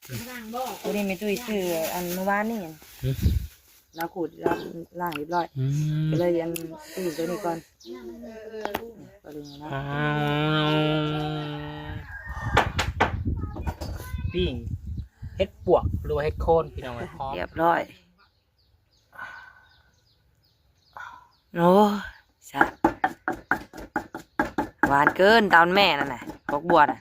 ຕົວນີ້ແມ່ຕຸ້ຍຊື້ອັນມື້ວານນີ້ ຫຶ? ລາວຂູດ ລາວລ້າງຮຽບຮ້ອຍ ອືມ ກໍເລີຍອັນ ຊື້ຕົວນີ້ກ່ອນ ກໍເລີຍນະ ອ້າວ ປີ້ງເຫັດປວກ ຫຼືວ່າເຫັດໂຄນ ພີ່ນ້ອງເອີຍ ຮຽບຮ້ອຍ. ໂອ້ຍ ສະ ຫວານເກີນ ຕາມແມ່ນັ້ນນະ ພວກບົວນະ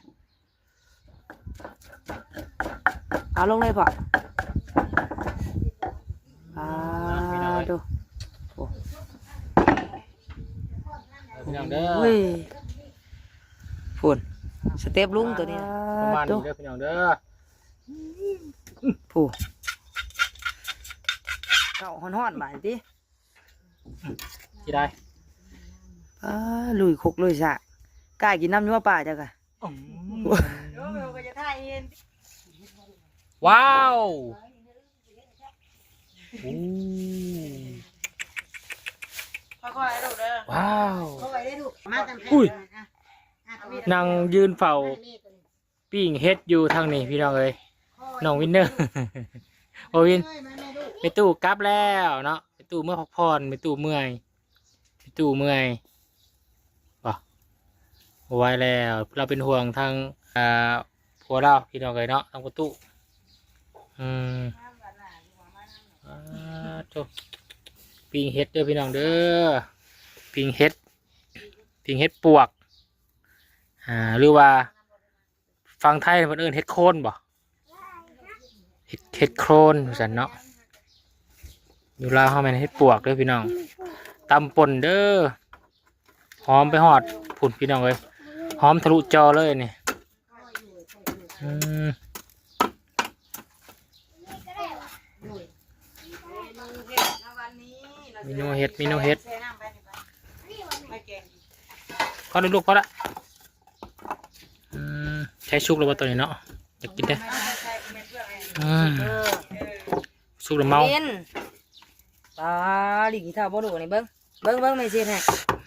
ເອົາລົງເລີຍພໍ່ ອ່າ ພີ່ນ້ອງເອີຍ ໂອ້ ພີ່ນ້ອງເດີ ໂອ້ຍ ພຸ້ນ ສະເຕັບລຸງຕົວນີ້ນະ ປະມານນີ້ເດີ ພີ່ນ້ອງເດີ ຜູ້ ເຂົ້າຮ້ອນໆ ບາດນີ້ຕິ ຊິໄດ້ ປ້າ ລຸຍຄົກລຸຍສາກ ກ້າກິນນ້ຳຢູ່ວ່າ ປ້າເຈົ້າກະ ອືມ ວ້າວ ໂອ້ ຄ່ອຍໆ ລູກເດີ ວ້າວ ຄ່ອຍໆ ເດີລູກ ມາ ອຸ້ຍ ນັ່ງຢືນເຝົ້າ ປີ້ງເຫັດຢູ່ທາງນີ້ພີ່ນ້ອງເອີຍ ນ້ອງວິນເນີ ບໍ່ວິນ ແມ່ຕູ້ກັບແລ້ວເນາະ ແມ່ຕູ້ເມືອພັກຜ່ອນ ແມ່ຕູ້ເມື່ອຍ ແມ່ຕູ້ເມື່ອຍ ບໍ່ ບໍ່ໄຫວແລ້ວ ລາວເປັນຫ່ວງທາງ ອ່າ ຜົວລາວພີ່ນ້ອງເອີຍເນາະ ທາງປະຕູ ອືມ ອ່າ ໂທ້ ປີ້ງເຫັດເດີພີ່ນ້ອງເດີ ປີ້ງເຫັດ ປີ້ງເຫັດປວກ ອ່າ ຫຼືວ່າ ຝັ່ງໄທເພິ່ນເອີ້ນເຫັດໂຄນບໍ່ ເຫັດ ເຫັດໂຄນວ່າຊັ້ນເນາະ ຢູ່ລາວເຮົາແມ່ນເຫັດປວກເດີພີ່ນ້ອງ ຕຳປົ່ນເດີ ຫອມໄປຮອດພຸ້ນພີ່ນ້ອງເອີຍ ຫອມທະລຸຈໍເລີຍນີ້ ອືມ ເມນູເຫັດ ເມນູເຫັດ ພໍແລ້ວລູກ ພໍແລ້ວ ອືມ ໃຊ້ສຸກແລ້ວບໍ່ຕົວນີ້ເນາະ ຢາກກິນເດ້ ອືມ ສຸກແລ້ວເມົາ ກິນ ປາ ຫຼີກກິນເຂົ້າບໍ່ລູກນີ້ ເບິ່ງ ເບິ່ງ ເບິ່ງແມ່ຊິເຮັດໃຫ້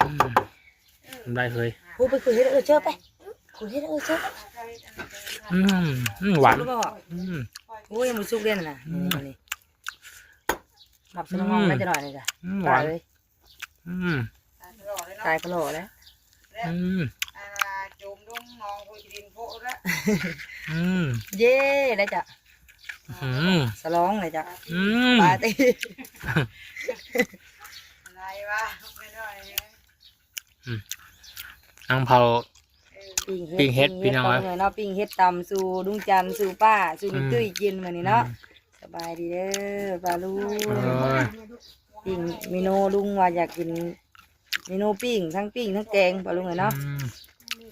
ອືມ ນ້ຳລາຍເຮີຍ ຜູ້ໄປຂຸດເຫັດເອີເຈີໄປ ຂຸດເຫັດເອີເຈີ ອືມ ອືມ ຫວານ ສຸກແລ້ວບໍ່ ອືມ ໂອ້ຍ ຍັງບໍ່ສຸກເດ້ນະ ອືມ ນີ້ ອືມ ມັບໃສ່ນ້ຳມັນ ອືມ ໄດ້ຈັກໜ້ອຍນີ້ກະ ອືມ ຕາຍເລີຍ ຫວານ ອືມ ຕາຍພະໂລ້ແລ້ວ ອືມ ອ່າ ໂຈມລົງໜອງໂພຂີ້ດິນໂພະແລ້ວ ອືມ ເຢ້ ໄດ້ຈ້ະ ອືມ ສະຫຼອງໄດ້ຈ້ະ ອືມ ປາຕີ ອືມ ນາງເຜົາ ເອີ ປີ້ງເຫັດ ປີ້ງເຫັດ ພີ່ນ້ອງເອີຍ ເນາະ ປີ້ງເຫັດຕຳສູ່ລຸງຈັນ ສູ່ປ້າ ສູ່ແມ່ຕຸ້ຍ ອືມ ກິນມື້ນີ້ເນາະ ອືມ ສະບາຍດີເດີປ້າລຸງ ໂອ້ຍ ປີ້ງ ເມນູລຸງວ່າຢາກກິນ ເມນູປີ້ງ ທັງປີ້ງທັງແກງປ້າລຸງເອີຍເນາະ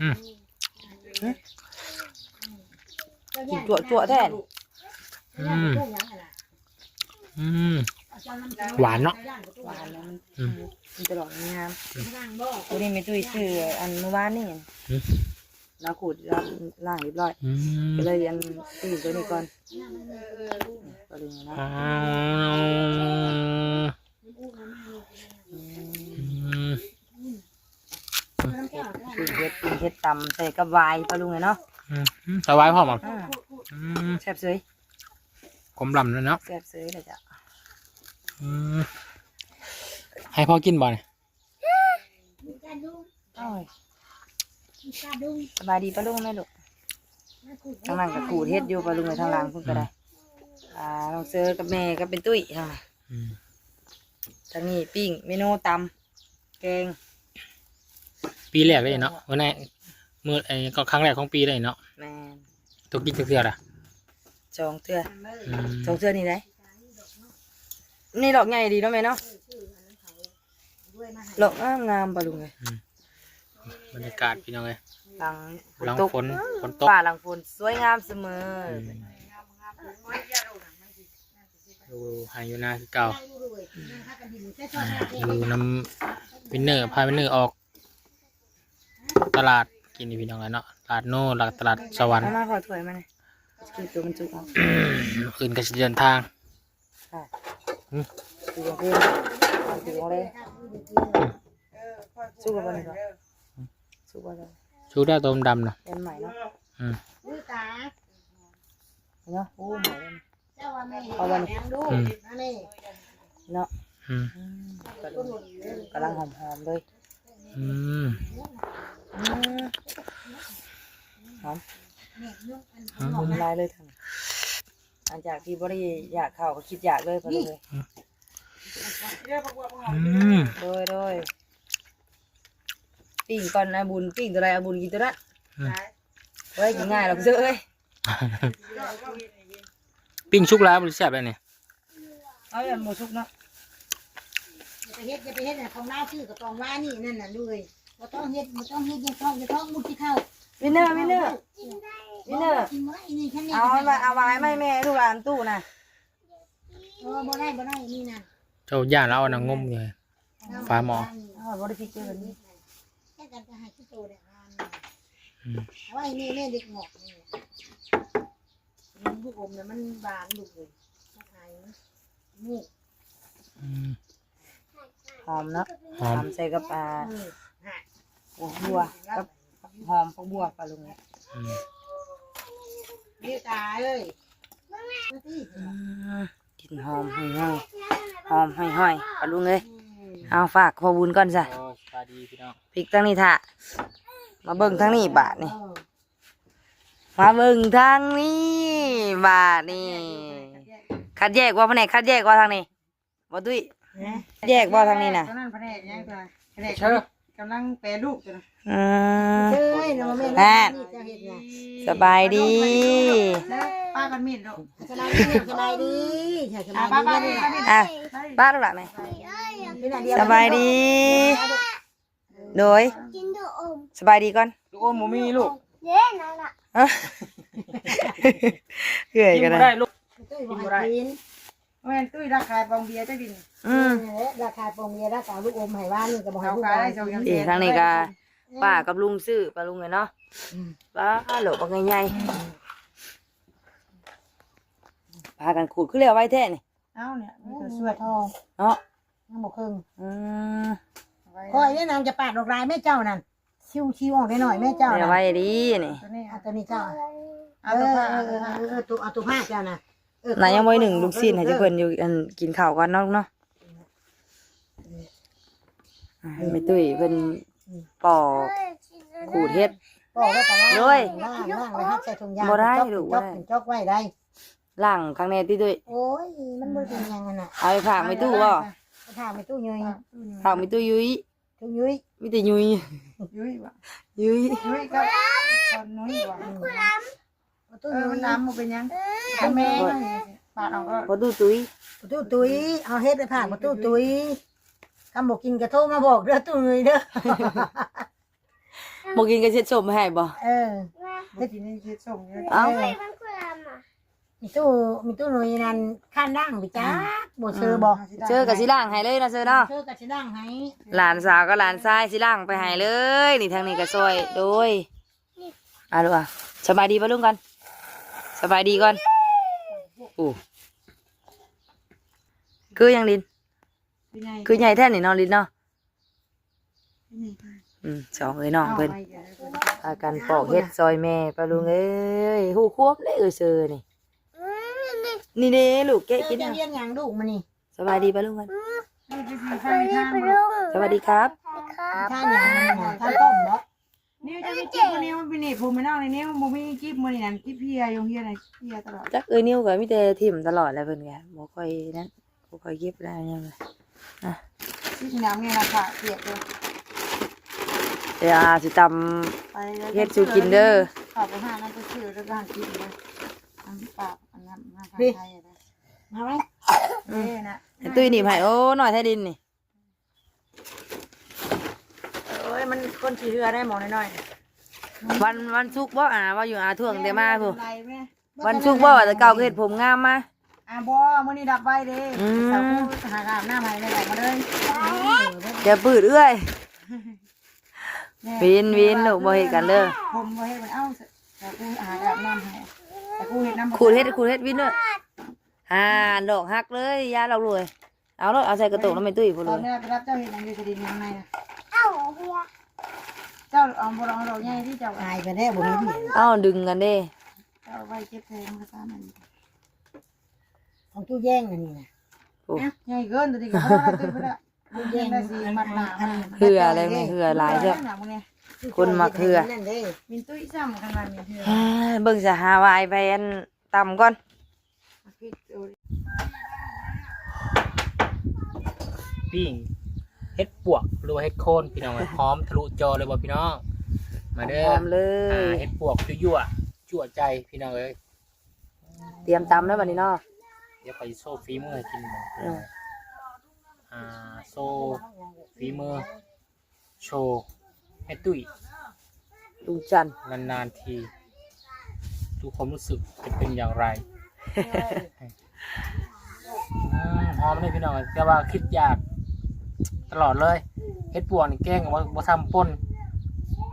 ອືມ ອືມ ກິນຈົວໆ ແທ້ ອືມ ອືມ ຫວານເນາະ ຫວານເນາະ ອືມ ມັນຕະຫຼອດງາມ ອືມ ໂຕນີ້ແມ່ຕຸ້ຍຊື້ອັນມື້ວານນີ້ ອືມ ລາວຂູດ ລາວລ້າງຮຽບຮ້ອຍ ອືມ ກໍເລີຍອັນ ຊື້ຕົວນີ້ກ່ອນ ປ້າລຸງເນາະ ອ້າວ ອືມ ປີ້ງເຫັດ ປີ້ງເຫັດຕຳໃສ່ກັບຫວາຍປ້າລຸງເອີຍເນາະ ອືມ ໃສ່ຫວາຍພ້ອມບໍ່ ອືມ ອືມ ແຊບເສີຍ ກົມລຳເລີຍເນາະ ແຊບເສີຍເລີຍເຈົ້າ ອືມ ໃຫ້ພໍ່ກິນບໍ່ນີ້ ໂອ້ຍ ສະບາຍດີປ້າລຸງແມ່ລູກ ທາງນັ້ນກໍຂູດເຫັດຢູ່ປ້າລຸງເອີຍ ທາງຫຼັງພຸ້ນກໍໄດ້ ອືມ ອ່າ ນ້ອງເຊີກັບແມ່ກັບແມ່ຕຸ້ຍທາງນັ້ນ ອືມ ທາງນີ້ປີ້ງ ເມນູຕຳ ແກງ ປີແລກເດ້ເນາະ ມື້ນັ້ນ ມື້ ເອີ ກໍຄັ້ງແລກຂອງປີເດ້ເນາະ ແມ່ນ ຕົວກິນຈັກເທື່ອລະ ສອງເທື່ອ ອືມ ສອງເທື່ອນີ້ໄດ໋ ນີ້ດອກໃຫຍ່ດີເນາະແມ່ເນາະ ດອກງາມໆ ປ້າລຸງເອີຍ ອືມ ບັນຍາກາດພີ່ນ້ອງເອີຍ ຫຼັງ ຫຼັງຝົນ ຝົນຕົກ ຟ້າຫຼັງຝົນສວຍງາມສະເໝີ ອືມ ຢູ່ໄຮ່ຢູ່ນາຄືເກົ່າ ອ່າ ຢູ່ນຳວິນເນີ ພາວິນເນີອອກຕະຫຼາດກິນນີ້ພີ່ນ້ອງເອີຍເນາະ ຕະຫຼາດໂນ ແລ້ວກໍຕະຫຼາດສະຫວັນ ເອົາມາຂໍຖ້ວຍມາແດ່ ກິນຕົວມັນຈຸອອກ ມື້ອື່ນກໍຊິເດີນທາງ ຫືມ ສຸກແລ້ວບໍ່ນີ້ກໍ ສຸກແລ້ວບໍ່ນີ້ກໍ ສຸກແລ້ວ ສຸກແລ້ວ ຕົວດຳນະ ແມ່ນໃໝ່ເນາະ ອືມ ມື້ຕາ ເນາະ ໂອ້ ເຈົ້າວ່າແມ່ເຮັດຫຍັງລູກ ອືມ ມາແມ່ ເນາະ ອືມ ອືມ ກຳລັງຫອມໆເລີຍ ອືມ ອືມ ຫອມ ຫອມຫຼາຍເລີຍ ຫຼັງຈາກທີ່ບໍ່ໄດ້ຢາກເຂົ້າກໍຄິດຢາກເລີຍ ພໍ່ລູກເອີຍ ອືມ ໂດຍ ໂດຍ ປີ້ງກ່ອນ ອາບຸນ ປີ້ງຕົວໃດ ອາບຸນກິນຕົວນັ້ນ ອືມ ບໍ່ໄດ້ກິນງ່າຍດອກເດີ້ເອີຍ ປີ້ງສຸກຫຼາຍບໍ່ແຊບເດ້ນີ້ ເອົາອັນບໍ່ສຸກເນາະ ຢ່າໄປເຮັດ ຢ່າໄປເຮັດ ຂອງລາວຊື້ກະປ໋ອງວານີ້ ນັ້ນນະລູກເອີຍ ບໍ່ຕ້ອງເຮັດ ບໍ່ຕ້ອງເຮັດ ຢ່າທ້ອງ ຢ່າທ້ອງ ມຸດທີ່ເຂົ້າ ວິນເນີ ວິນເນີ ວິນເນີ ກິນບໍ່ໄດ້ນີ້ ຄັນນີ້ ເອົາ ເອົາວາຍມາໃຫ້ແມ່ ລູກຫຼານຕູ້ນະ ເອີ ບໍ່ໄດ້ ບໍ່ໄດ້ ນີ້ນະ ເຈົ້າຢ້ານລາວເອົານະງົມຢູ່ ຝາໝໍ້ ເອີ ບໍ່ໄດ້ພິດເຈີນີ້ ແຕ່ກັນຈະໃຫ້ຄືໂຕໄດ້ ອືມ ເອົາໄວ້ໃຫ້ແມ່ ແມ່ເດັກງອກນີ້ ລູກອມນະມັນຫວານລູກເອີຍ ອາຍ ອືມ ຫອມເນາະ ຫອມ ຫອມໃສ່ກັບ ອ່າ ອືມ ຜັກບົວ ກັບຫອມຜັກບົວ ປ້າລຸງເອີຍ ອືມ ເມຕາເອີຍ ອືມ ກິ່ນຫອມຫອຍໆ ຫອມຫອຍໆ ປ້າລຸງເອີຍ ອືມ ເອົາ ຝາກພໍ່ບຸນກ່ອນຊະ ໂອ້ ສະບາຍດີພີ່ນ້ອງ ພິກທາງນີ້ຖ້າ ມາເບິ່ງທາງນີ້ບາດນີ້ ເອີ ມາເບິ່ງທາງນີ້ບາດນີ້ ຄັດແຍກບໍ່ ພະແນກຄັດແຍກບໍ່ທາງນີ້ ບໍ່ຕຸ້ຍ ຮະ ຄັດແຍກບໍ່ທາງນີ້ນະ ຕົວນັ້ນພະແນກຫຍັງຕົວ ພະແນກ ເຊີ ກຳລັງແປຮູບຕົວນັ້ນ ອືມ ເອີຍ ນັ້ນ ນີ້ເຈົ້າເຮັດນະ ສະບາຍດີ ປ້າກັນມີດລູກ ສະບາຍດີ ສະບາຍດີ ອ່ະ ປ້າ ປ້າ ປ້າ ປ້າ ປ້າ ປ້າລູກຫຼານ ສະບາຍດີ ໂດຍ ກິນລູກອມ ສະບາຍດີກ່ອນ ລູກອມບໍ່ມີລູກ ເດ້ ນັ້ນລະ ເອື້ອຍກໍໄດ້ ກິນບໍ່ໄດ້ລູກ ຕຸ້ຍບໍ່ໃຫ້ກິນ ແມ່ນຕຸ້ຍລາກຂາຍປອງເບຍຈັກດິນ ອືມ ເອີ ລາກຂາຍປອງເບຍ ລາກເອົາລູກອມໃຫ້ວານນີ້ກໍບໍ່ໃຫ້ລູກອມກິນ ນີ້ທາງນີ້ກໍປ້າກັບລຸງຊື້ ປ້າລຸງເອີຍເນາະ ອືມ ປ້າໂຫຼບັກໃຫຍ່ໆ ອືມ ພາກັນຂູດ ຄືແລ້ວໄວແທ້ນີ້ ເອົາເນຍ ມັນກໍຊວດ ເນາະ ຍັງບໍ່ເຄິ່ງ ອືມ ຂ້ອຍນີ້ນະຈະປາດອອກຫຼາຍແມ່ເຈົ້ານັ້ນ ຊິວໆອອກໜ້ອຍໆແມ່ເຈົ້າ ໄວດີນີ້ ຕົວນີ້ ເອົາຕົວນີ້ເຈົ້າ ເອົາຕົວ ເອີ ເອີ ເອີ ເອີ ເອົາຕົວ ເອົາຕົວພາດເຈົ້ານະ ເອີ ນາຍັງບໍ່ໜຶ້ງລູກຊີ້ນໃຫ້ເຈົ້າເພິ່ນຢູ່ ອັນ ກິນເຂົ້າກ່ອນເນາະ ເນາະ ອືມ ອ່າ ແມ່ຕຸ້ຍເພິ່ນ ອືມ ປອກ ຂູດເຮັດ ປອກແລ້ວກໍລ້າງ ໂດຍ ລ້າງ ລ້າງແລ້ວຮັດໃສ່ຖົງຢາງ ບໍ່ໄດ້ລູກ ເປັນຈອກ ເປັນຈອກໄວ້ໄດ້ ລ້າງຂ້າງແນ່ຕິຕຸ້ຍ ໂອ້ຍ ມັນບໍ່ເປັນຫຍັງຫັ້ນນະ ເອົາໄປຝາກແມ່ຕູ້ບໍ່ ໄປຝາກແມ່ຕູ້ຍຸ້ຍ ຝາກແມ່ຕູ້ຍຸ້ຍ ຕູ້ຍຸ້ຍ ມີແຕ່ຍຸ້ຍ ຍຸ້ຍຫວາ ຍຸ້ຍ ຍຸ້ຍກັບ ກັບນຸ້ຍຫວາ ອືມ ປະຕູ ເອີ ມັນດຳບໍ່ເປັນຫຍັງ ເອີ ແມ່ ປາດອອກກໍ ປະຕູຕຸ້ຍ ປະຕູຕຸ້ຍ ເອົາເຮັດໄປຝາກປະຕູຕຸ້ຍ ຄັນບໍ່ກິນກໍໂທມາບອກເດີ ຕູ້ນຸ້ຍເດີ ບໍ່ກິນກໍເຊັດສົ້ມໃຫ້ບໍ່ ເອີ ບໍ່ກິນເຮັດສົ້ມຢູ່ ເອົ້າ ເອີ ມີຕູ້ ມີຕູ້ນຸ້ຍນັ້ນ ຂ້ານລ້າງໄປຈັກ ບໍ່ເຊີບໍ່ ເຊີກໍຊິລ້າງໃຫ້ເລີຍເນາະ ເຊີເນາະ ເຊີກໍຊິລ້າງໃຫ້ ຫຼານສາວກັບຫຼານຊາຍຊິລ້າງໄປໃຫ້ເລີຍ ນີ້ທາງນີ້ກໍຊ່ອຍ ໂດຍ ອ່ະລູກອ່ະ ສະບາຍດີປ້າລຸງກ່ອນ ສະບາຍດີກ່ອນ ໂອ້ ຄືຫຍັງລິນ ຄືໃຫຍ່ ຄືໃຫຍ່ແທ້ນີ້ເນາະລິນເນາະ ຄືໃຫຍ່ແທ້ ອືມ ສອງເອີຍນ້ອງເພິ່ນ ເອົາໄວ້ ພາກັນປອກເຮັດຊ່ອຍແມ່ປ້າລຸງເອີຍ ຮູ້ຄວາມເດ້ເອີຍເຊີນີ້ ນີ້ເດ້ລູກ ແກະກິນ ເຈົ້າຮຽນຫຍັງລູກມື້ນີ້ ສະບາຍດີປ້າລຸງກ່ອນ ສະບາຍດີຄັບ ທ່ານຫຍັງ ທ່ານປ້ອມບໍ່? ນິວຈະມີກິບມື້ນີ້ ມັນເປັນໜີບຜົມໃຫ້ນ້ອງນີ້ ນິວບໍ່ມີກິບມື້ນີ້ນັ້ນ ກິບເພຍຢູ່ໂຮງຮຽນ ເພຍຕະຫຼອດ ຈັກເອື້ອຍນິວກໍມີແຕ່ຖິ້ມຕະຫຼອດແຫຼະ ເພິ່ນກໍບໍ່ຄ່ອຍນັ້ນ ບໍ່ຄ່ອຍເກັບແລ້ວຫຍັງ ອ່ະ ຊິກິນນ້ຳນີ້ນະ ຂາປຽກຢູ່ ເອີ ຊິຕຳ ໄປເລີຍ ເຮັດສູ່ກິນເດີ ເຂົ້າໄປຫານັ້ນໄປຊື້ແລ້ວກໍຫາກິນເດີ ອັນປາກ ອັນນັ້ນ ມາທາງໄທເດີ ມາໄວ້ ເອີນະ ຕຸ້ຍໜີບໃຫ້ ໂອ້ ນ້ອຍແທ້ດິນນີ້. ໂອ້ຍ ມັນຄົນຂີ້ເຫື່ອໄດ໋ ໝໍນ້ອຍໆ ວັນ ວັນສຸກບໍ່ ອາ ວ່າຢູ່ ອາ ທວງແຕ່ມາພຸ້ນ ວັນສຸກບໍ່ ແຕ່ເກົ່າກໍເຮັດຜົມງາມມາ ອາ ບໍ່ ມື້ນີ້ດັບໄວເດ້ ອືມ ສາວຜູ້ຫາອາບນ້ຳໃຫ້ແມ່ອອກມາເລີຍ ຢ່າບືດເອື້ອຍ ແມ່ ເວນ ເວນລູກ ບໍ່ເຮັດກັນເດີ ຜົມບໍ່ເຮັດ ເອົາ ສາວຜູ້ຫາອາບນ້ຳໃຫ້ ສາວຜູ້ເຮັດນ້ຳ ຂູດເຮັດ ຂູດເຮັດ ວິນເດີ ຫາດອກຫັກເລີຍ ຢ່າຫຼອກລວຍ ເອົາໂລດ ເອົາໃສ່ກະໂຕະນຳແມ່ຕຸ້ຍພຸ້ນເລີຍ ຕອນແມ່ໄປຮັບເຈົ້າເຮັດຫຍັງຢູ່ກະດິນຢູ່ຂ້າງໃນນະ ເອົາເຮືອ ເຈົ້າເອົາບໍ່ລອງດອກໃຫຍ່ຕິເຈົ້າ ອາຍກັນແດ່ບໍ່ເຫັນ ເອົາດຶງກັນເດ້ ເອົາໄວ້ເກັບແພງກະຊານອັນນີ້ ຂອງຕູ້ແຢງອັນນີ້ນະ. ໂອ້ ນະ ໃຫຍ່ເກີນ ຕົວນີ້ກະບໍ່ໄດ້ ຕົວນີ້ບໍ່ໄດ້. ຕູ້ແຢງ ມັນຊິມັດໜ້າມັນ ເຫື່ອແລ້ວແມ່ ເຫື່ອຫຼາຍແທ້ ຄົນມັກເຫື່ອ. ມິນຕຸ້ຍຊ້ຳຂະໜາດມີເຫື່ອ. ເບິ່ງຊະ ຫາຫວາຍໄປອັນ ຕຳກ່ອນ. ປີ້ງເຫັດປວກ ຫຼືວ່າເຫັດໂຄນພີ່ນ້ອງເອີຍ ຫອມທະລຸຈໍເລີຍບໍ່ພີ່ນ້ອງ ມາເດີ ຫອມເລີຍ ອ່າ ເຫັດປວກຍົວໆ ຈົວໃຈພີ່ນ້ອງເອີຍ. ຕຽມຕຳເດີບັດນີ້ເນາະ ດຽວຂ້ອຍຊິໂຊຝີມືໃຫ້ກິນ ເອີ ອ່າ ໂຊຝີມື. ໂຊແມ່ຕຸ້ຍ ລຸງຈັນ ນານໆທີ ທຸກຄວາມຮູ້ສຶກຈະເປັນຢ່າງໃດ? ອືມ ຫອມເລີຍພີ່ນ້ອງ ແຕ່ວ່າຄິດຢາກຕະຫຼອດເລີຍ ເຫັດປວກນີ້ແກງກະບໍ່ ບໍ່ຊ້ຳປົ່ນ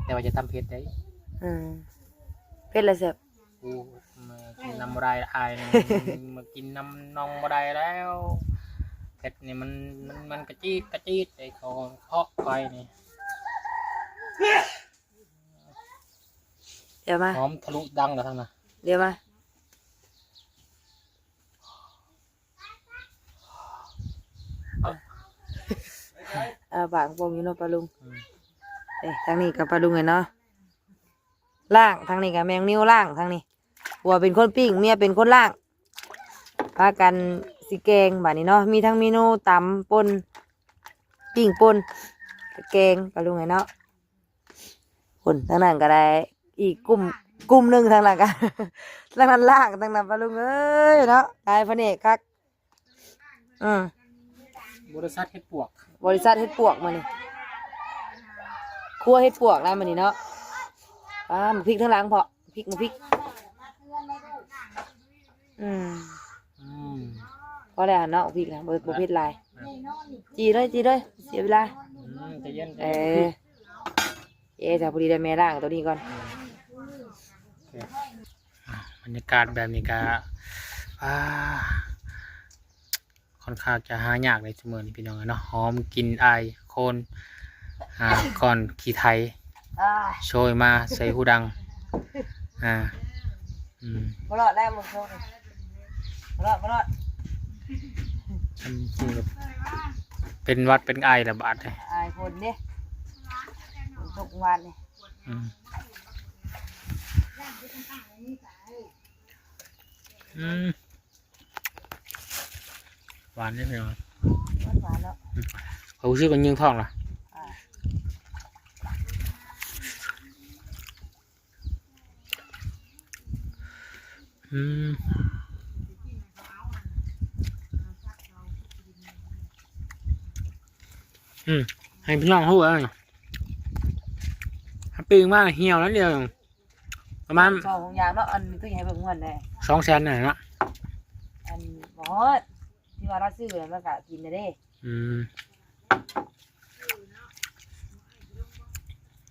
ແຕ່ວ່າຈະຕຳເຜັດໄດ໋. ອືມ ເຜັດລະແຊບ. ກູມາກິນນຳບໍ່ໄດ້ ອ້າຍນີ້ມາກິນນຳນ້ອງບໍ່ໄດ້ແລ້ວ ເຜັດນີ້ມັນ ມັນ ມັນກະຈີດກະຈີດໄດ໋ ເຂົາເພາະຂ້ອຍນີ້ ດຽວມາ ຫອມທະລຸດັງແລ້ວທັງນະ ດຽວມາ. ເອີ ປາກໂປ່ງຢູ່ເນາະປ້າລຸງ ອືມ ເອີ ທາງນີ້ກະປ້າລຸງເອີຍເນາະ. ລ້າງທາງນີ້ກະແມ່ນ້ອງນິວລ້າງທາງນີ້ ຜົວເປັນຄົນປີ້ງ ເມຍເປັນຄົນລ້າງ ພາກັນຊິແກງບາດນີ້ເນາະ ມີທັງເມນູຕຳປົ່ນ ປີ້ງປົ່ນ ແກງປ້າລຸງເອີຍເນາະ. ພຸ້ນທາງນັ້ນກະໄດ້ອີກກຸ່ມ ກຸ່ມໜຶ່ງ ທາງນັ້ນກະ ທາງນັ້ນລ້າງ ທາງນັ້ນປ້າລຸງເອີຍເນາະ ຫຼາຍພະແນກຄັກ. ອືມ ບໍລິສັດເຫັດປວກ ບໍລິສັດເຫັດປວກມື້ນີ້ ຄົວເຫັດປວກແລ້ວມື້ນີ້ເນາະ. ປ້າ ໝາກພິກທາງຫຼັງເພາະ ພິກ ໝາກພິກ ອືມ ອືມ ພໍແລ້ວເນາະ ໝາກພິກນະ ບໍ່ ບໍ່ເຜັດຫຼາຍ ຈີ່ເລີຍ ຈີ່ເລີຍ ເສຍເວລາ ອືມ ໃຈເຢັນ ໃຈເຢັນ ເອີ. ເອ ຈ້າ ພໍດີໄດ້ແມ່ລ້າງໂຕນີ້ກ່ອນ ອືມ ອ່າ ບັນຍາກາດແບບນີ້ກະ ອ່າ ຄ່ອນຂ້າງຈະຫາຍາກໃນຊຸມື້ນີ້ພີ່ນ້ອງເອີຍເນາະ ຫອມກິ່ນອາຍໂຄນ ອ່າ ກ່ອນຂີ້ໄຖ ໂຊຍມາໃສ່ຫູດັງ ອ່າ ອືມ ບໍ່ລອດແລ້ວ ບໍ່ໂຊ ບໍ່ລອດ ບໍ່ລອດ ເປັນຫວັດເປັນໄອລະບາດນີ້ ອາຍຄົນເດ້ ຝົນຕົກວານນີ້ ອືມ ອືມ ຫວານເດ້ພີ່ນ້ອງ ຫວານໆເນາະ ອືມ ຂ້ອຍຮູ້ສຶກວ່າຍິງທ້ອງລະ ອ່າ ອືມ ອືມ ໃຫ້ພີ່ນ້ອງຮູ້ເອົາ ຖ້າປີ້ງມາຫ່ຽວນັ້ນດຽວ ປະມານ ສອງຖົງຢາງເນາະ ອັນມີຕູ້ໃຫຍ່ເບິ່ງມ່ວນແດ່ ສອງແສນນັ້ນເນາະ ອັນ ບໍ່ຮອດ ທີ່ວ່າລາວຊື້ນັ້ນ ມັນກະກິນໄດ້ເດ້ ອືມ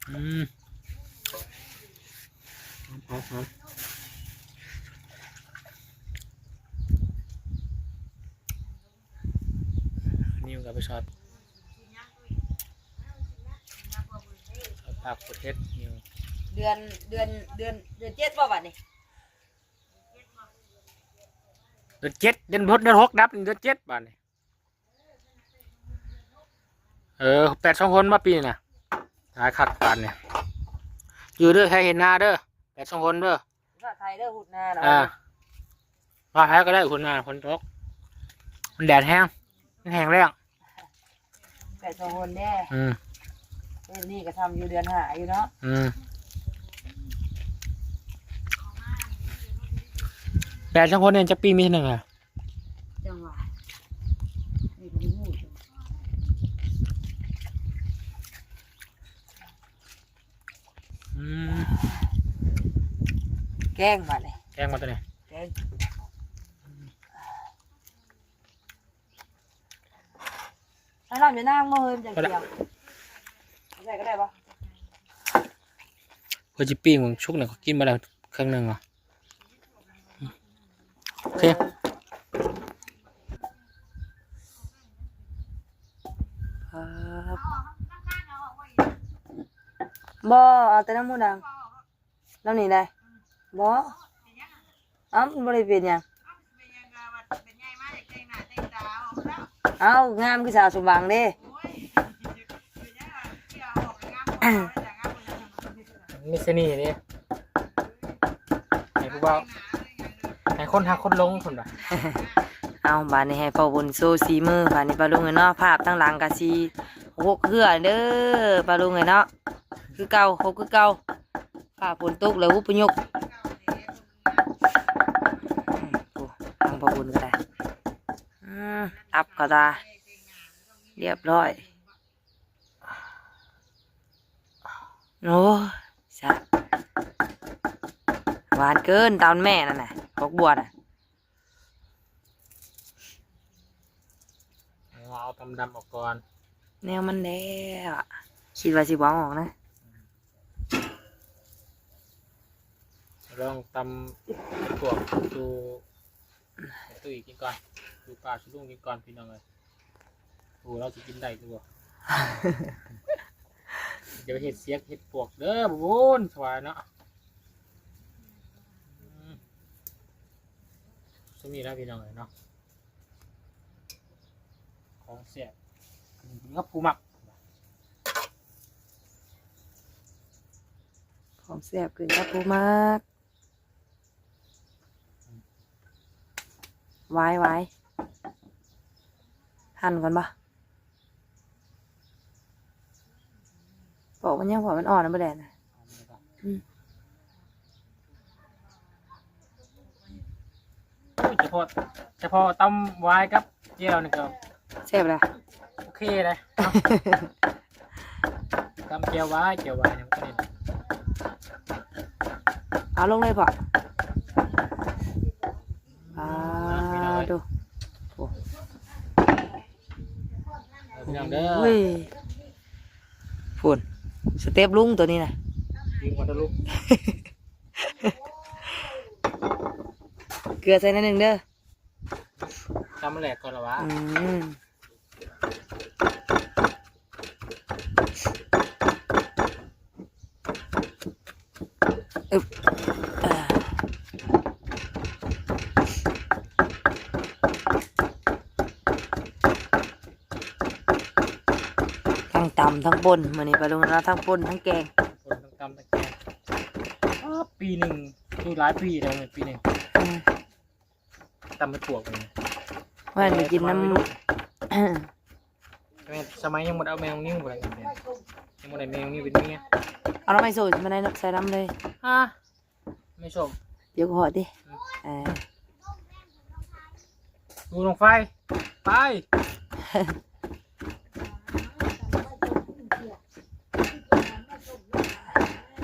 ອືມ ຫອມໆ ນີ້ມັນກະໄປຊອດ ຊອດຜັກ ຊອດເຫັດນີ້ ເດືອນ ເດືອນ ເດືອນ ເດືອນເຈັດບໍ່ບາດນີ້ ເດືອນເຈັດ ເດືອນຫົກ ເດືອນຫົກດັບ ເດືອນເຈັດບາດນີ້ ເອີ ແປດສອງຄົນບໍ່ປີນີ້ນະ ຫຼາຍຄັກປານນີ້ ຢູ່ເດີ ໃຜເຫັນໜ້າເດີ ແປດສອງຄົນເດີ ພາໄທເດີ ຫຸດໜ້າເນາະ ອ່າ ມາໃຜກະໄດ້ຫຸດໜ້າ ຝົນຕົກ ມັນແດດແຮງ ມັນແຫ້ງແລ້ງ ແປດສອງຄົນເດ້ ອືມ ເອີ ນີ້ກະຊ່ຳຢູ່ເດືອນຫ້າຢູ່ເນາະ ອືມ ແປດສອງຄົນນີ້ຈັກປີມີເທື່ອໜຶ່ງອະ ຈັ່ງຫວະ ນີ້ກະບໍ່ຮູ້ ອືມ ແກງບາດນີ້ ແກງມາໂຕນີ້ ແກງ ໃສ່ນ້ຳຢານາງບໍ່ເຮີ້ຍ ມັນຈັ່ງຂຽວ ໃສ່ກະໄດ້ບໍ່ ເພິ່ນຊິປີ້ງໝາກຊຸກນີ້ ເຂົາກິນມາແລ້ວເຄິ່ງໜຶ່ງເນາະ. ໂອເຄ ບໍ່ ເອົາແຕ່ນ້ຳໝູດັງ ນ້ຳນີ້ໄດ້ບໍ່? ເອົ້າ ມັນບໍ່ໄດ້ເປັນຫຍັງ. ເອົ້າ ງາມຄືສາວສົມຫວັງເດ້. ມີສະເໜ່ເດ້ ໃຫ້ຜູ້ບ່າວ ໃຫ້ຄົນຮັກຄົນຫຼົງ ເພິ່ນວ່າ. ເອົາ ບາດນີ້ໃຫ້ພໍ່ບຸນໂຊສີມື. ບາດນີ້ປ້າລຸງເອີຍເນາະ ພາບທາງຫຼັງກະຊິຫົກເຮືອເດີ ປ້າລຸງເອີຍເນາະ. ຄືເກົ່າ ຄົບຄືເກົ່າ. ຟ້າຝົນຕົກແລ້ວອຸປະຍົກ. ໂອ້ ທາງພໍ່ບຸນກໍໄດ້ ອືມ ຕັບກໍຕາ ລຽບຮ້ອຍ. ໂອ້ຍ ສະ ຫວານເກີນ ຕຳແມ່ນັ້ນນະ ດອກບົວນະ. ເອົາ ເອົາຕຳດຳອອກກ່ອນ ແນວມັນແລ້ວ ຄິດວ່າຊິບໍ່ເອົາອອກນະ. ລອງຕຳເຫັດປວກສູ່ ໃຫ້ຕຸ້ຍກິນກ່ອນ ສູ່ປ້າສູ່ລຸງກິນກ່ອນ ພີ່ນ້ອງເອີຍ. ໂອ້ ລາວຊິກິນໄດ້ຫຼືບໍ່? ຢ່າໄປເຮັດສຽກເຫັດປວກເດີ ບຸນສະຫວາຍເນາະ. ອືມ ສ່ຳນີ້ລະ ພີ່ນ້ອງເອີຍເນາະ. ຂອງແຊບຂຶ້ນກັບຜູ້ມັກ ຂອງແຊບຂຶ້ນກັບຜູ້ມັກ. ຫວາຍ ຫວາຍ ຫັ່ນກ່ອນບໍ່? ປອກມັນຍັງ ເພາະມັນອ່ອນນະ ບໍ່ແດດນະ. ອືມ ໂອ້ຍ ສະເພາະ ສະເພາະຕຳຫວາຍກັບແຈ່ວນີ້ກໍແຊບແລ້ວ ໂອເຄເດ້ເນາະ. ຕຳແຈ່ວຫວາຍ ແຈ່ວຫວາຍຫຍັງກໍນີ້ ເອົາລົງເລີຍພໍ່. ອ່າ ພີ່ນ້ອງເອີຍ ໂອ້ ພີ່ນ້ອງເດີ ໂອ້ຍ ພຸ້ນ ສະເຕັບລຸງໂຕນີ້ນະ ຍິງມາທະລຸ ເກືອໃສ່ໜ້ອຍໜຶ່ງເດີ. ຕຳແຫຼກກ່ອນລະວະ ອືມ ອຶບ ເອີ ທັງຕຳທັງປົ່ນ ມື້ນີ້ປ້າລຸງເນາະ ທັງປົ່ນທັງແກງ ປົ່ນທັງຕຳທັງແກງ. ອ້າ ປີໜຶ່ງ ຢູ່ຫຼາຍປີແລ້ວ ປີໜຶ່ງ ອືມ ຕຳເຫັດປວກນີ້ ວ່າໄປກິນນຳ ແມ່ນສະໄໝຍັງບໍ່ໄດ້ເອົາແມ່ນ້ອງນິວບໍ່ໄດ້ ຍັງບໍ່ໄດ້ແມ່ນ້ອງນິວເປັນເມຍ ເອົາໜໍ່ໄມ້ໂຊມາໃສ່ນຳເລີຍ. ຮະ ໄມ້ໂຊມ ດຽວກໍຮອດເດ້ ອືມ ເອີ ດູໜອງໄຟ ໄປ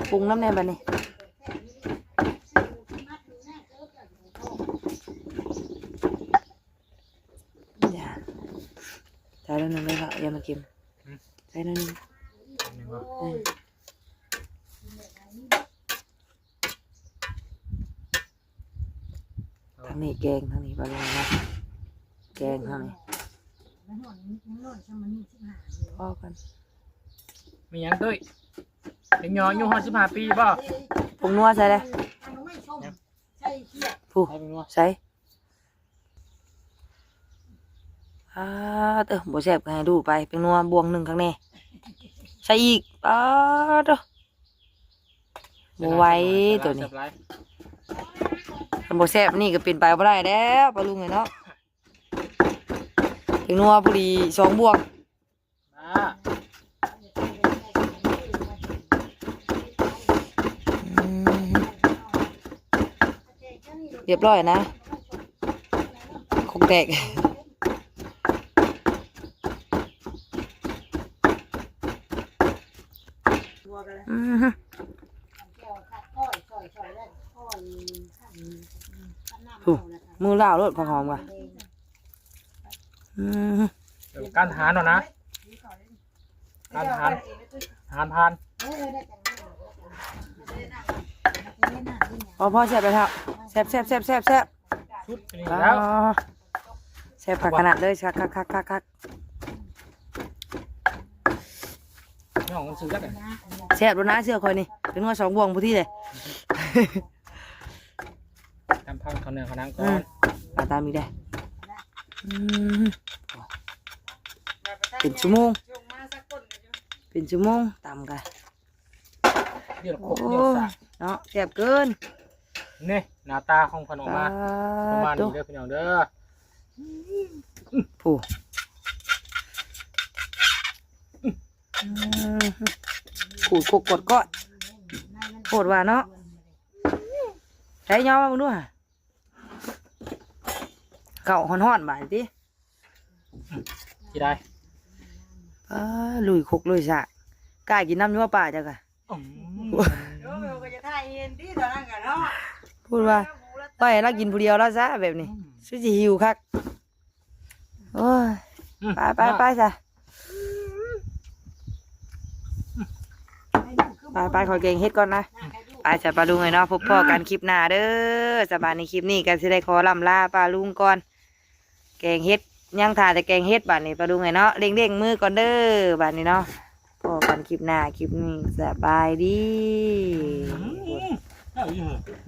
ປຸງນຳແດ່ບາດນີ້. ຢ່າ ໃສ່ໜ້ອຍໜຶ່ງເລີຍເນາະ ຢ່າມັນເຄັມ ອືມ ໃສ່ໜ້ອຍໜຶ່ງ ນີ້ບໍ່ ເອີ ທາງນີ້ແກງ ທາງນີ້ປາລຸງເນາະ ແກງທາງນີ້ ພໍກັນ. ມີຫຍັງຕຸ້ຍ ເດັກນ້ອຍອາຍຸຮອດສິບຫ້າປີບໍ່? ຜົງນົວໃສ່ເລີຍ ຜູ້ ໃສ່ ອາ ເຕີ ບໍ່ແຊບກໍໃຫ້ດູໄປ ແປ້ງນົວບ່ວງໜຶ່ງຂ້າງແນ່ ໃສ່ອີກ ປາໂທ້ ບໍ່ໄຫວໂຕນີ້ ຄັນບໍ່ແຊບນີ້ກໍເປັນໄປບໍ່ໄດ້ແລ້ວ ປ້າລຸງເອີຍເນາະ ແປ້ງນົວພໍດີສອງບ່ວງ. ອືມ ຮຽບຮ້ອຍນະ ຄົກແຕກ ອືມ ໂອ້ ມືລາວໂລດ ຜັກຫອມກະ ອືມ ການຫານເນາະນະ ການຫານ ຫານຜ່ານ ພໍ ພໍ ແຊບແລ້ວ ແຊບ ແຊບ ແຊບ ແຊບ ສຸດນີ້ແລ້ວ ອໍ ແຊບຄັກຂະໜາດເລີຍ ຄັກ ຄັກ ຄັກ ຄັກ ນ້ອງມັນຊື່ຈັກ ແຊບໂລດນະ ເຊື່ອຂ້ອຍນີ້ ເປັນຫົວສອງບ່ວງພຸ້ນຕິເດ້ ຕຳ ເຂົ້າເນື້ອເຂົ້າໜັງກ່ອນ ອືມ ອາ ຕຳອີກເດ້ ອືມ ເປັນຊົ່ວໂມງ ເປັນຊົ່ວໂມງຕຳກະ ດຽວຄົກ ໂອ້ ດຽວສາກ ເນາະ ແຊບເກີນ ນີ້ໜ້າຕາຂອງເພິ່ນອອກມາ ປາດ ປະມານນີ້ເດີ ໂທ້ ພີ່ນ້ອງເດີ ຜູ້ ອືມ ຂູດຄົກກອດໆ ໂພດວ່າເນາະ ໃຊ້ຍໍມາເບິ່ງດູຫາ ເຂົ້າຮ້ອນໆ ບາດນີ້ຕິ ຊິໄດ້ ປ້າ ລຸຍຄົກລຸຍສາກ ກ້າກິນນຳຢູ່ບໍ່ ປ້າເຈົ້າກະ ອືມ ໂອ້ຍ ກໍຈະຖ່າຍເຫັນຕິຕອນນັ້ນກະເນາະ ພູດວ່າ ໄປລາວກິນຜູ້ດຽວລາວຊະແບບນີ້ ອືມ ຄືຊິຫິວຄັກ ໂອ້ຍ ອືມ ໄປ ໄປ ໄປຊະ ໄປ ໄປ ຂໍແກງເຫັດກ່ອນນະ ໄປຊະ ປ້າລຸງເອີຍເນາະ ພົບພໍ້ກັນຄລິບໜ້າເດີ ສະບາຍດີ ຄລິບນີ້ກໍຊິໄດ້ຂໍລ່ຳລາປ້າລຸງກ່ອນ ແກງເຫັດ ຍັງຖ້າແຕ່ແກງເຫັດບາດນີ້ ປ້າລຸງເອີຍເນາະ ເລັ່ງໆ ມືກ່ອນເດີ ບາດນີ້ເນາະ ພໍ້ກັນຄລິບໜ້າ ຄລິບນີ້ສະບາຍດີ ອືມ ເອົາອີກເຫາະ